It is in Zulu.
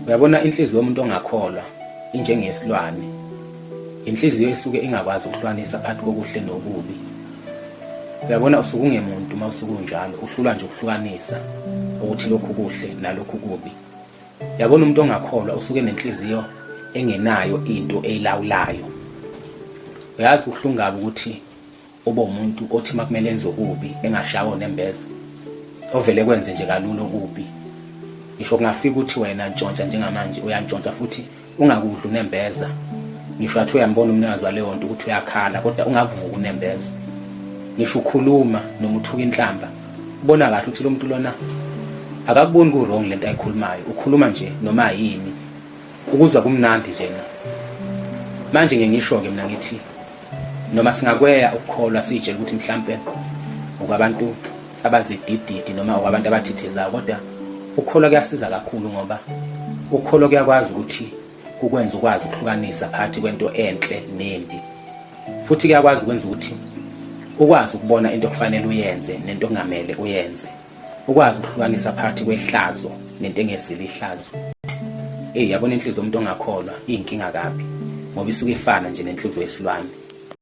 Uyabona inhliziyo yomuntu ongakholwa injengesilwane. Inhliziyo esuke ingakwazi ukuhlukanisa phakathi kokuhle nokubi. Uyabona usuke ungemuntu uma usuke unjalo, uhlulwa nje ukuhlukanisa ukuthi lokhu kuhle nalokhu kubi. Yabona umuntu ongakholwa usuke nenhliziyo engenayo into eyilawulayo. Uyazi kubuhlungu kabi ukuthi ube umuntu othi uma kumele enze okubi engashawa unembeza ovele kwenze nje kalula okubi ngisho kungafika ukuthi wena ntshontsha njengamanje uyantshontsha futhi ungakudli unembeza ngisho athi uyambona umnikazi waleyo nto ukuthi uyakhala kodwa ungakuvuki unembeza ngisho ukhuluma noma uthuka inhlamba ubona kahle ukuthi lo muntu lona akakuboni ku-wrong lento ayikhulumayo ukhuluma nje noma yini ukuzwa kumnandi njena manje ngiye ngisho-ke mina ngithi noma singakweya ukukholwa siyitshela ukuthi mhlampe okwabantu abazidididi noma okwabantu abathithizayo kodwa ukukholwa kuyasiza kakhulu ngoba ukukholwa kuyakwazi ukuthi kukwenza ukwazi ukuhlukanisa phakathi kwento enhle nembi futhi kuyakwazi ukwenza ukuthi ukwazi ukubona into okufanele uyenze nento okungamele uyenze ukwazi ukuhlukanisa phakathi kwehlazo nento engesile ihlazo. Eyi yabona inhliziyo yomuntu ongakholwa iyinkinga kabi ngoba isuke ifana nje nenhliziyo yesilwane.